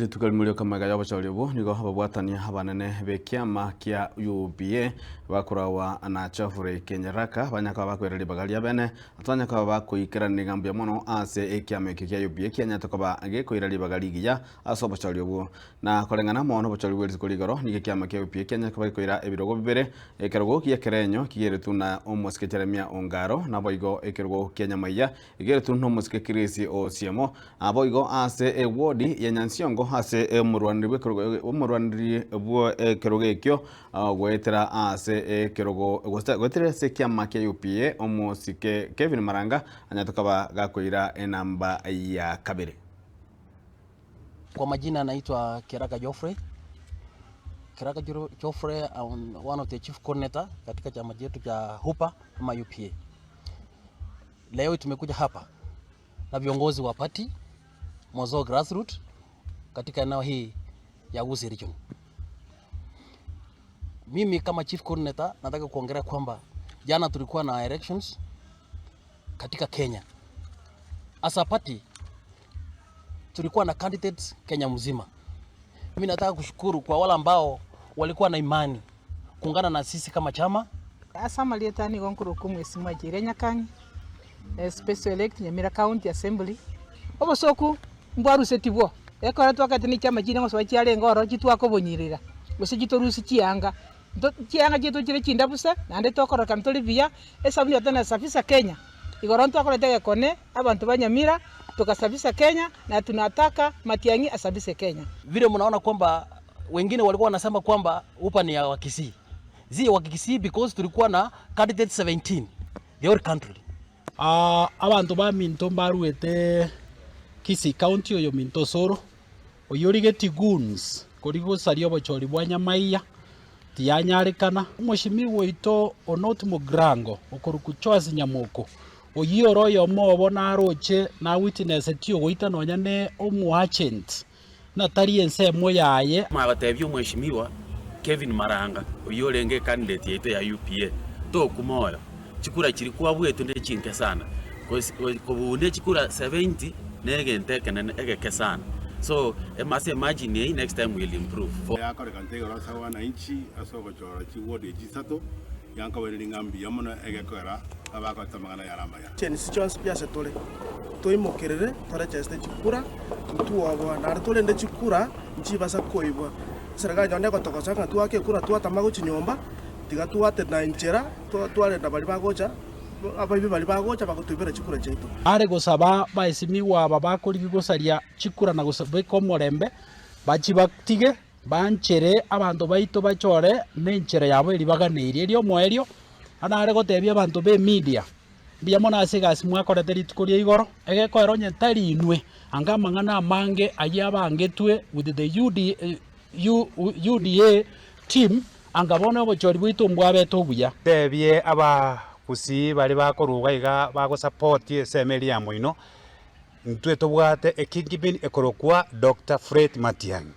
Rituko erimo ri'okamega y'obochori obwo nigo ababwatani abanene b'ekiama kia UPA bakoragwa na Geoffrey Kenyeraka banya koba bakoira ribaga ria bene atanya koba bakoikerania ng'a mbuya mono ase ekiama ekio kia UPA kianyarete koba gekoira ribaga rigiya ase obochori obwo. Na koreng'ana amo nobochori bwe rituko rigoro nigo ekiama kia UPA kianyarete koba gekoira ebirogo bibere, ekerogo gi'ekerenyo kigeretwe na omosike Jeremia Ongaro, naboigo ekerogo kia Nyamaiya Egeretu nomosike Chris Osiemo. Naboigo ase ewodi ya Nyansiongo ase omorwaneri bw'ekerogo omorwaneri bw'ekerogo ekio goetera ase ekerogo goetera ase ekiama kia UPA omosike Kevin Maranga anyarete koba gakoira enamba ya kabere. Kwa majina naitwa Kiraka Geoffrey. Kiraka Geoffrey I'm one of the chief coordinator katika chama chetu cha HUPA ama UPA. Leo tumekuja hapa na viongozi wa party Mwazo grassroots katika eneo hii ya Gusii region. Mimi kama chief coordinator nataka kuongelea kwamba jana tulikuwa na elections katika Kenya. As a party tulikuwa na candidates Kenya mzima. Mimi nataka kushukuru kwa wale ambao walikuwa na imani kuungana na sisi kama chama. Ase amarieta nigo nkorokwa Omwesimwa Jaire Nyakang'e, Special Elect Nyamira County Assembly. Obosoku mbwarusetibwo, ekero twakete ne chiama chiria ngosoa chiarenge ororo chitwakobonyirera, gose chitorusie chianga, nto chianga chiaito chire chindabu se, naende tokororekana tore buya, esabuni yotana na safisha Kenya, igoro ntwakorete egekone, abanto ba Nyamira, tukasafisha Kenya, na tunataka Matiang'i asafishe Kenya. Vile mnaona kwamba wengine walikuwa wanasema kwamba UPA ni ya Wakisii. Si ya Wakisii because tulikuwa na candidates 17 the whole country. Abanto baminto mbaruete Kisii County oyominto Osoro, oyio origetie goons koria gosaria obochori bwa nyamaiya tiyanyarekana. Omoshimiwa oito Onot Mugrango okorokwa Joas Nyamoko, oyio ore oyomo obo naroche na witnessetie ogoita nonya ne omoagent na tari ensemo yaye. Mwagotebia omweshimiwa Kevin Maranga oyio orenge ecandidate yaito ya UPA tokwa moyo, chikura chiria kwabwetwe ne chinke sana, kobua ne chikura 70 ne egento ekenene egeke sana, so ase emargin eyio next time will improve. Yakorekana igoro ase wananchi ase ogochora chiward echi isato, yankobereria ng'a mbuya mono egekogera abakorete amang'ana ayare amaya. Chinsi chionsi pi ase tore, toimokerere torecheste chikura, ntitwoboa, naende torende chikura nchibasa koibwa. Eserekari nonye negotogosa ng'a twake ekura twatama gochia nyomba, tiga twate na enchera twarenda baria bagocha, abaibi baria bagocha bagotoibera chikura chiaito. Are gosaba abaesimigwa aba bakorigia gosaria chikura na gobeka omorembe, bachibatige, Banchere abanto baito bachore nenchera yabo eria baganeirie. Erio omoerio nare gotebia abanto b'emedia, mbuya mono ase egasi mwakorete rituko ria igoro, egekoera onye tari inwe, anga amang'ana amange ayio abangetwe with the UD, U, UDA team, anga bono obochori bwaito mbwabete obuya. Tebie abagusii baria bakorwa iga iga bagosupport esemo eria ya moino, intwe tobwate ekingpin ekorokwa Doctor Fred Matiang'i.